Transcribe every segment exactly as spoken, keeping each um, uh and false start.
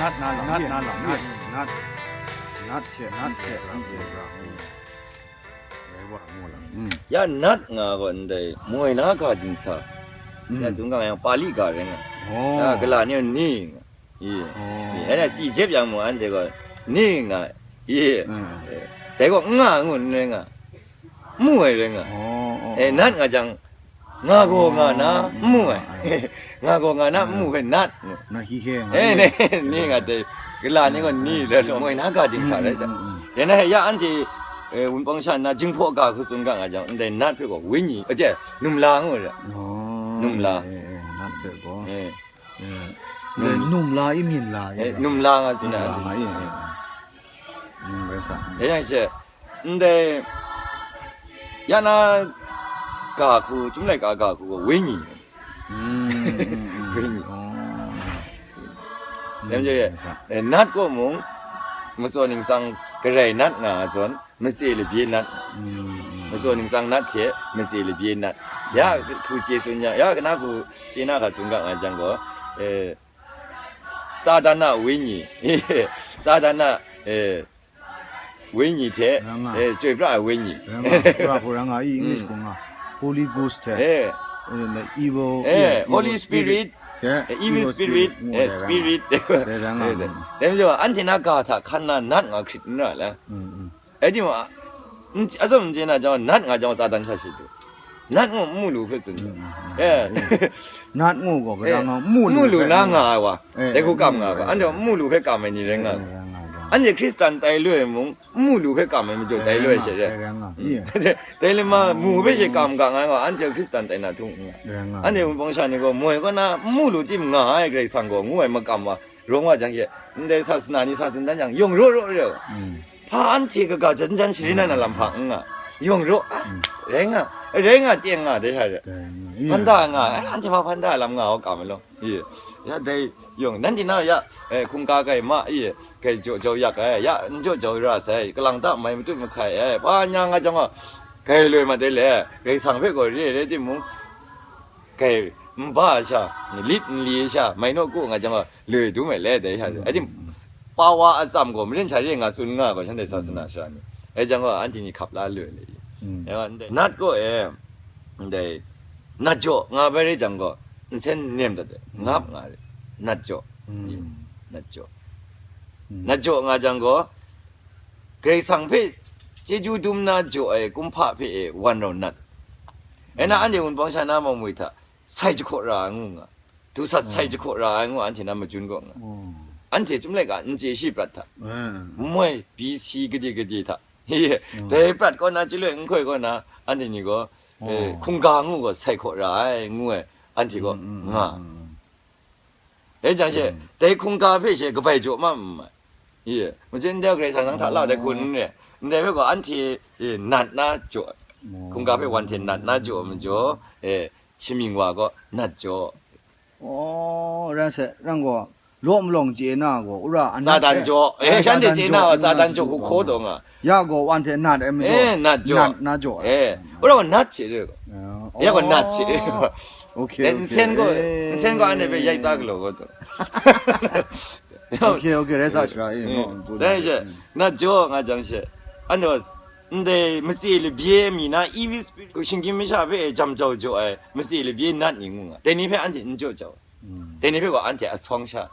Nat na lam, nat na lam, nat, nat, nat hte, nat hte, nat hte, nat hte. Ya nat nga gaw ndai moi na ga dingsa. Ya zunggang yang Pali ga rai nga. Ya gala ni ni nga. Ye. Ye. Anhte si jep yang mung anhte gaw ni nga. Ye. Dai gaw nga ngu n rai nga. Mu ai rai nga. Eh, nat nga jang, nga gaw nga na n mu ai. Nga gaw nga na n mu hpe nat. Na hi he nga. Eh, ne, ni nga dai, gala ni gaw ni le, moi na ga dingsa rai sa. Ya na he ya anhte, eh, wunpawng sha nna, jinghpaw ga hku tsun ga nga jang, ndai nat hpe gaw wenyi, aje, numla ngu ai. Numla. Nat hpe gaw. Eh. Numla i, minla i. Eh, numla nga tsun ai. Numla nga i. Rai sa. Ya yang she, ndai, ya na ga hku, Chyum Laika ga hku gaw wenyi. Wenyi. Rai sa. Eh, nat gaw mung, matsaw ningsang garai nat nga ai zawn, matse labye nat. Matsaw ningsang nat hte matse labye nat. Ya hku chye tsun yang, ya kana hku chye na ga tsun ga nga jang gaw, eh, Satan a wenyi, Satan a, eh, wenyi hte, eh, chyoi pra ai wenyi. Ra nga, ra hku ra nga i, English gaw nga. Holy Ghost hte. Eh. Eh, evil, eh, evil Holy Spirit, eh, evil Spirit, eh, spirit. Dai majaw, anhte na ga hta hkan na nat nga hkrit n ra le. Rai timung, a, n-, atsawm n chye na jang, nat nga jang, Satan sha shi du. Nat ngu n mu lu hpe tsun. Eh. Nat ngu gaw, kaja nga, mu lu na nga ai wa. Dai hku kam nga ai wa. Anhte n mu lu hpe kam ai ni rai nga ai. Anhte Hkristan tai loi mung, n mu lu hpe kam ai majaw tai loi she re. Dai lama mu hpe she kam ga nga ai wa, anhte Hkristan tai na htung n nga. Anhte wunpawng sha ni gaw, moi kaw na n mu lu tim nga ai Karai Kasang gaw, ngu ai makam wa. Rawng wa jang she, ndai sasana ni sa tsun dan jang, yawng raw raw re. Hpa anhte kaga jan jan sharin ai na lam hpa n nga. Yawng raw, ah, rai nga, rai nga, teng nga, dai sha re. Hpan da nga, eh, anhte hpa hpan da lam nga wa kam ai law. Ye, ya dai yawng, nanhte na ya, eh, hkungga gai ma, ye, gai jaw jau yak ai, ya, n jaw jau ra sai, kalang ta mai matut mahkai ai, hpa nya nga jang wa, gai loi ma dai le, Karai Kasang hpe gaw re, rai timung, gai n ba ai sha, lit n li ai sha, mai naw ku nga jang gaw, loi dum ai le dai sha, ating, pa wa atsam gaw, marin sha re nga tsun nga gaw, shanhte sasana sara ni, ai jang gaw, anhte ni hkap la lu ai le, nat gaw e, ndai, nat jaw nga bai re jang gaw, nsen nem dat ai, ngap nga re, nat jaw, nat jaw, nat jaw nga jang gaw, Karai Kasang hpe chyeju dum na jaw ai kumhpa hpe e wan rau nat. Ai na, anhte wunpawng sha na maumwi hta, sai jahkaw ra ai ngu nga, dusat sai jahkaw ra ai ngu, anhte na majun kaw nga. Anhte Chyum Laika n chye shi prat hta, moi B C gade gade hta, dai prat kaw na, chyaloi nhtoi kaw na, anhte ni gaw, eh, hkungga ngu gaw sai hkaw ra ai ngu ai, anhte kaw nga. Dai jang she, dai hkungga hpe she kabai jaw ma n mai. Ye, machyin ndai Karai Kasang nang hta lau dai hku n re. Ndai hpe gaw anhte, e, nat na jaw, hkungga hpe wan hte nat na jaw majaw, e, shamying wa gaw nat jaw. Oh, ran se, ran gaw, law malawng chye na gaw, ura, a nat Satan hte, jaw. Eh, eh, shanhte Satan chye jaw, na, Satan jaw hku hkaw taw nga. Ya gaw, wan hte nat ai majaw, eh, nat jaw. Nat na jaw. Eh, ura gaw nat hte re gaw. Ya gaw nat hte re gaw. Okay, okay. Nsen gaw, eh, nsen gaw anhte hpe yai tsa galaw gaw taw. Okay, okay, rai sa shara e, mm, no, good. Dai she, mm, nat jaw nga jang she, anhte gaw, ndai matse labye mi na, evil spirit, shinggyim masha hpe jam jau jaw ai, matse labye nat ni ngu nga, dai ni hpe anhte n jaw jau. Mm. Dai ni hpe gaw anhte asawng sha,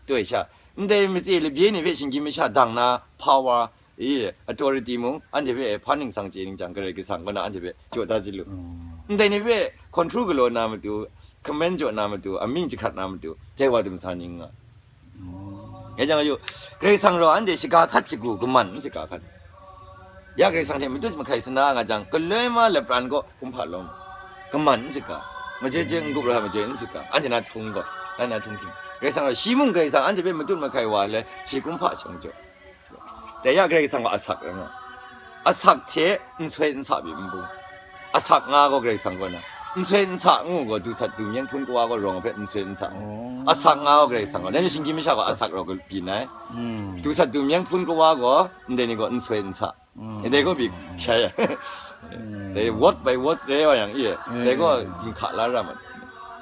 toi sha, ndai matse labye ni hpe shinggyim masha dang na, power, e, authority mung, anhte hpe hpa ningsang chye ning jang, Karai Kasang kaw na anhte hpe jaw da chyalu. Mm. Ndai ni hpe control galaw na matu, command jaw na matu, amying jahkrat na matu, jai wa dum sa ning nga. Mm. Ya jang yu, Karai Kasang rau anhte shaga hkat shagu, kaman n shaga hkat. Ya Karai Kasang hte matut mahkai sana nga jang, galoi ma lapran kaw kumhpa lawm. Kaman n shaga. Maje je n gup ra, maje n shaga. Anhte na htung gaw, anhte na htung hking. Karai Kasang rau, shi mung Karai Kasang anhte hpe matut mahkai wa le, shi kumhpa shawng jaw. Dai ya Karai Kasang gaw asak rai nga. Asak hte n soi n sa pyi n bung. Asak nga gaw Karai Kasang kaw na. N soi n sa ngu gaw, dusat dumyeng hpun kawa gaw rawng hpe n soi n sa ngu. Oh. Asak nga gaw Karai Kasang kaw. Dai ni shinggyim masha gaw asak rau byin ai. Mm. Dusat dumyeng hpun kawa gaw, ndai ni gaw n soi n sa. Mm. Ndai gaw byi shai ai. Mm. Dai word by word rai wa yang, i, mm, dai gaw, mm, ginhka la ra ma.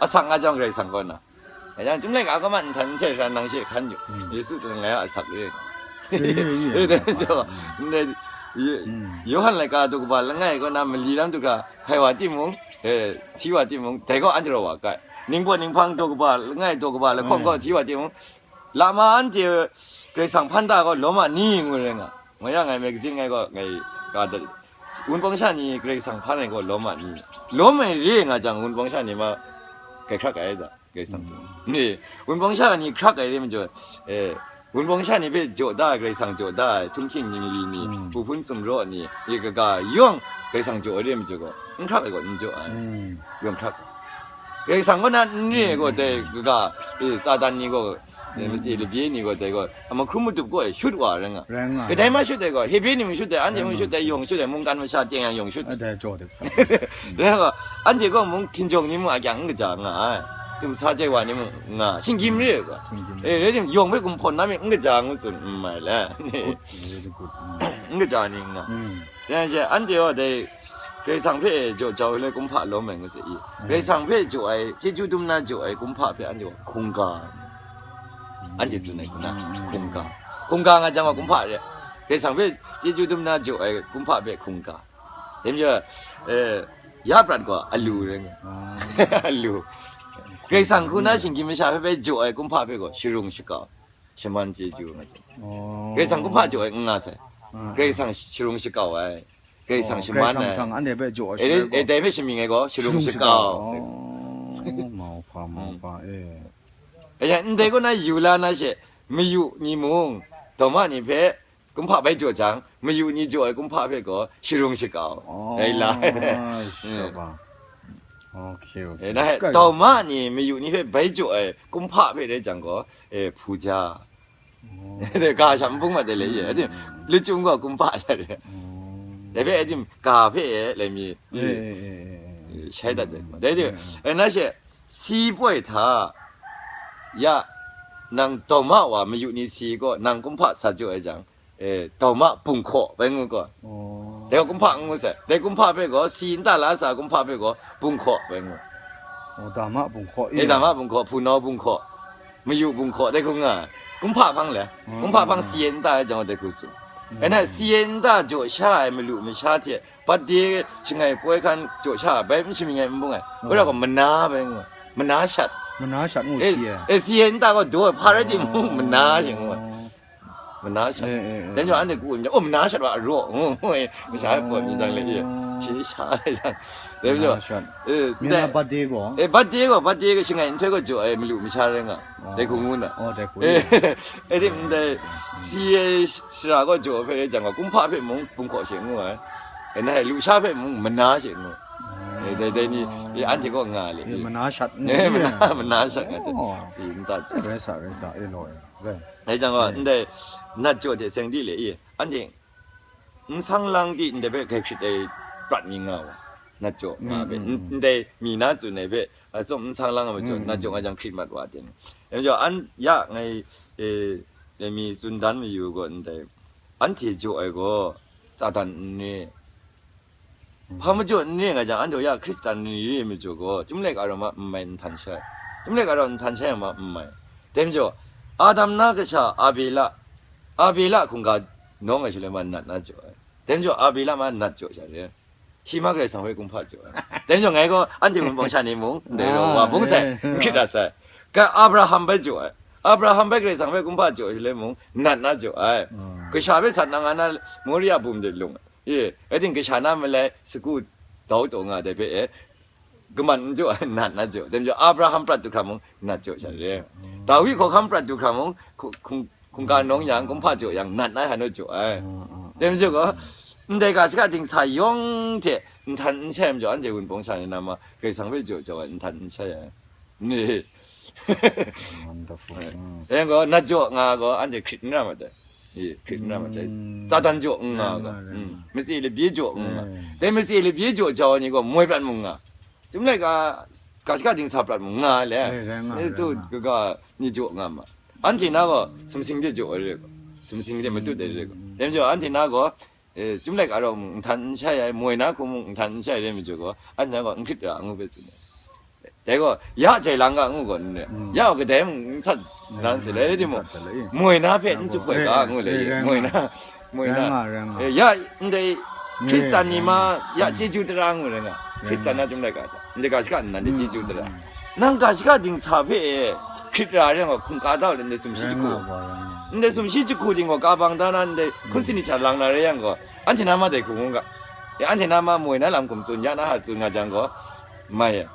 Asak nga jang Karai Kasang kaw na. Kaja chyum laika kaw ma nhtan n shai sha nang she hkan yu. Yesu tsun ngai a asak re. Ndai, Yohan laika daw kaba langai kaw na mali lam du hkra, hkai wa timung, eh, hti wa timung, dai gaw anhte raw wa kai. Ningbaw ninghpang daw kaba langai daw kaba lahkawng gaw hti wa timung, lama anhte Karai Kasang hpan da gaw lawm a ni ngu rai nga. Ngai ya ngai magazine ngai gaw ngai ka dat. Wunpawng sha ni Karai Kasang hpan ai gaw lawm a ni? Lawm ai re nga jang, wunpawng sha ni ma kai hkrak ai da. Karai Kasang tsun. Ni, wunpawng sha ni hkrak ai re majaw, eh, wunpawng sha ni hpe jaw da ai, Karai Kasang jaw da ai, htunghking ningli ni, hpu hpun sumraw ni, ye kaga yawng Karai Kasang jaw ai re majaw gaw, n hkrak ai gaw n jaw ai. Yawng hkrak. Karai Kasang kaw na n re ai gaw, dai kaga, eh, Satan ni gaw, eh, matse labye ni gaw, dai gaw, a mahkrum matup gaw, eh, shut wa rai nga. Rai nga. Kadai ma shut ai gaw, Hebri ni mung shut ai, anhte mung shut ai, yawng shut ai, mungkan masha teng yang yawng shut ai. Dai jaw de sa. Rai nga, anhte gaw mung hkinjawng ni mung a kyang n kaja nga ai. Tum sa jai wa ni mung nga, shinggyim re ai gaw. Shinggyim. Eh, rai tim, yawng hpe gumhpawn na myit n kaja ngu tsun n mai le. Good, very good. N kaja ni nga. Rai she, anhte gaw dai Karai Kasang hpe jaw jau le kumhpa lawm ai ngu se i. Karai Kasang hpe jaw ai, chyeju dum na jaw ai kumhpa hpe anhte gaw hkungga. Anhte tsun ai hku na, hkungga. Hkungga nga jang gaw kumhpa re. Karai Kasang hpe chyeju dum na jaw ai kumhpa hpe hkungga. Dai majaw, eh, ya prat gaw alu rai nga. Alu. Karai Kasang hku na shinggyim masha hpe bai jaw ai kumhpa hpe gaw sharung shakau, shaman chyeju nga jang. Karai Kasang kumhpa jaw ai n nga sai. Karai Kasang sharung shakau ai. Karai Kasang shaman ai. Karai Kasang hta anhte hpe jaw ai. Eh, shaloi gaw, eh, dai hpe shamying ai gaw sharung shakau. Oh, mauhpa, mauhpa, eh. Kaja, ndai kaw na yu la na she, mayu ni mung, dawma ni hpe kumhpa bai jaw jang, mayu ni jaw ai kumhpa hpe gaw sharung shakau. Oh, dai la. Shaba. Okay, okay. Eh, na he, dawma ni mayu ni hpe bai jaw ai kumhpa hpe rai jang gaw, eh, hpu ja. Ga sham npung mat de le ye, adim, lachyum gaw kumhpa ya de. Dai hpe adim, ga hpe e, lai mi, shai dat de. Dai de, e, na she, si poi hta, ya, nang dawma wa mayu ni si gaw, nang kumhpa sa jaw ai jang, e, dawma bunghkaw bai ngu gaw. Dai gaw kumhpa n ngu sai. Dai kumhpa hpe gaw, si nta la sa kumhpa hpe gaw, bunghkaw bai ngu. Oh, dama bunghkaw, eh, dama bunghkaw, hpunau bunghkaw, mayu bunghkaw, dai hku nga ai. Kumhpa hpang le, kumhpa hpang si e nta ai jang, dai hku tsun. Ana si e nta jaw sha ai malu masha hte, birthday shangai poi hkan jaw sha ai, bai n shamying ai n bung ai. Wora gaw mana bai ngu ai. Mana shat. Mana shat ngu si e. Eh, si e nta gaw daw ai, hpa rai timung, mana she ngu ai. Mana shat. Dai majaw anhte ku ai, oh, mana shat wa raw, ngu ai, masha e poi mi jang le, eh, hti sha ai jang. Dai majaw, eh, birthday gaw, eh, birthday gaw, birthday gaw shangai nhtoi gaw jaw ai malu masha rai nga. Dai hku ngu na. Oh, dai hku. Eh, eh, tim ndai, si e shara gaw jaw ai hpe rai jang gaw, kumhpa hpe mung, bunghkaw she ngu ai. Eh, na e lusha hpe mung, mana she ngu ai. Eh, dai, dai ni, eh, anhte gaw nga le, eh, mana shat ngu ai. Mana, mana shat nga te. Si nta jaw. Rai sa, rai sa, eh, law e. Dai jang gaw, ndai nat jaw hte seng di le i, anhte nsang lang di ndai hpe grai hkrit ai prat mi nga wa, nat jaw nga hpe, ndai mi na tsun ai hpe, atsawm nsang lang ai majaw, nat jaw nga jang hkrit mat wa ting. Dai majaw, an ya ngai, e, dai mi tsun dan mayu gaw, ndai anhte jaw ai gaw, Satan n re, hpa majaw n re nga jang, anhte ya Hkristan ni re ai majaw gaw, chyum laika rau ma n mai, nhtan shai. Chyum laika rau nhtan shai ma n mai. Dai majaw, Adam na kasha Abela, Abela hkungga nawng ai shaloi ma nat na jaw ai. Dai majaw, Abela ma nat jaw sha re. Shi ma Karai Kasang hpe kumhpa jaw ai. Dai majaw, ngai gaw anhte mung bawng sha ni mung, ndai rau wa bung sai, n hkrit dat sai. Ka Abraham bai jaw ai. Abraham bai Karai Kasang hpe kumhpa jaw ai shaloi mung, nat na jaw ai. Kasha hpe sat na nga na Moria bum de lung ai. E, rai ting, kasha na malai sagu dau taw nga ai dai hpe e, kaman n jaw ai, nat na jaw. Dai majaw, Abraham prat du hkra mung, nat jaw sha re. Dawi hkawhkam prat du hkra mung, hku-, hkung-, hkungga nawng yang, kumhpa jaw yang, nat na hanu jaw ai. Dai majaw gaw, ndai ga shaka dingsa yawng hte nhtan n shai ai majaw, anhte wunpawng sha ni na ma, Karai Kasang hpe jaw jau ai, nhtan n shai ai. Ni. Wonderful. Dai gaw, nat jaw nga gaw, anhte hkrit n ra mat ai. Ye, hkrit n ra mat ai. Satan jaw n nga gaw. Matse labye jaw n nga. Dai matse labye jaw jau ai ni gaw, moi prat mung nga. Chyum laika, ga shaka dingsa prat mung nga le. Tu, kaga ni jaw nga ma. Anhte na gaw, sumsing de jaw ai re gaw. Sumsing de matut ai re gaw. Dai majaw, anhte na gaw, e, chyum laika rau mung, nhtan n shai ai, moi na hku mung, nhtan n shai ai re majaw gaw, anhte na gaw, n hkrit ra, ngu hpe tsun ai. Dai gaw, ya jai lang ga ngu gaw, n re. Ya gaw kadai mung n sat dan se, lai rai timung, moi na hpe n tsup ai ga ngu le, moi na, moi na. Ya, ndai Hkristan ni ma, ya chyeju tara ngu rai nga. Hkristan na chyum laika ta, ndai ga shaka nnan de chyeju tara. Nang ga shaka dingsa hpe e, hkrit ra rai nga, hkungga da le, ndai sumshi jahku. Ndai sumshi jahku ding gaw, ka bang da na, ndai hkun sini cha lang na rai yang gaw, anhte na ma dai hku ngu ga. Ya, anhte na ma moi na lam kum tsun, ya na ha tsun nga jang gaw, mai e.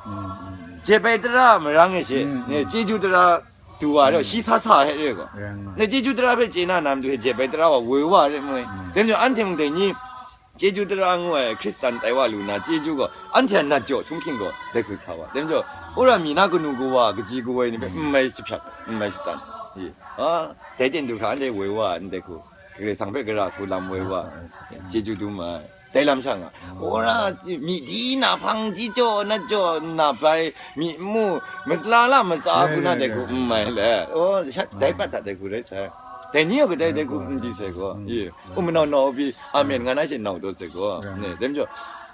Jep ai tara marang e she, ne, chyeju tara du wa re, shi sa sa he re gaw. Ne, chyeju tara hpe chye na na matu he jep ai tara wa woi wa re moi. Tem jo, anhte mung dai ni, chyeju tara ngu ai Hkristan tai wa lu na, chyeju gaw, anhte a nat jaw htunghking gaw, dai hku sa wa. Tem jo, wora mi na kanu kawa, kaji kawoi ni hpe, n mai jahpyak, n mai shatan. Ye. A, dai ten du hkra, anhte woi wa, ndai hku. Karai Kasang hpe gara hku lam woi wa. Chyeju dum ai. Dai lam sha nga. Wora, mi di na hpang ji jaw, nat jaw, na bai, mi mu, ma-, la la matsa hku na dai hku n mai le. O, sha, dai pat hta dai hku rai sai. Dai ni gaw kadai dai hku n di sai gaw. Ye. U manau nau pyi, amen nga na she nau taw sai gaw. Ne, dai majaw,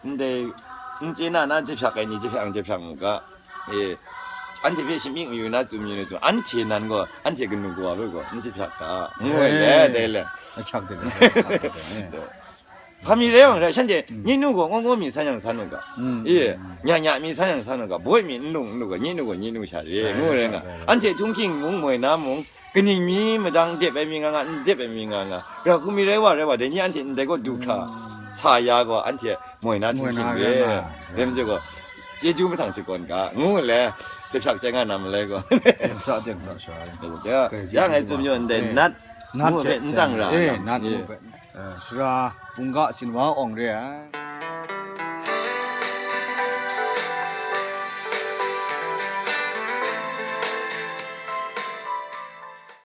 ndai, n chye na na jahpyak ai ni, jahpyak ang jahpyak mu ga. E, anhte hpe shamying mayu na tsun mayu na tsun, anhte nan gaw, anhte kanu kawa hpe gaw, n jahpyak ga. Ngu ai le, dai le. Ahkyak de le, ahkyak de le. Hpa mi rai yang rai, shanhte, nye nu gaw, ngaw ngaw mi san yang san u ga. Mm. E, nya nya mi san yang san u ga, boi mi n lung n lu ga, nye nu gaw, nye nu sha re, ngu rai nga. Anhte htunghking mung, moi na mung, kaning mi madang dep ai mi nga nga, n dep ai mi nga nga. Ra hku mi rai wa, rai wa, dai ni anhte ndai gaw du hkra, sa ya gaw, anhte moi na htunghking re. Dai majaw gaw, chyeju mahtang shakawn ga, ngu le, jahpyak chye nga na malai gaw. Teng sa, teng sa, sha. Ya, ya ngai tsun yaw ndai, nat, nat ngu hpe n tsang ra. Eh, nat ngu hpe. Eh, sara, bungga, sinwa awng re ai.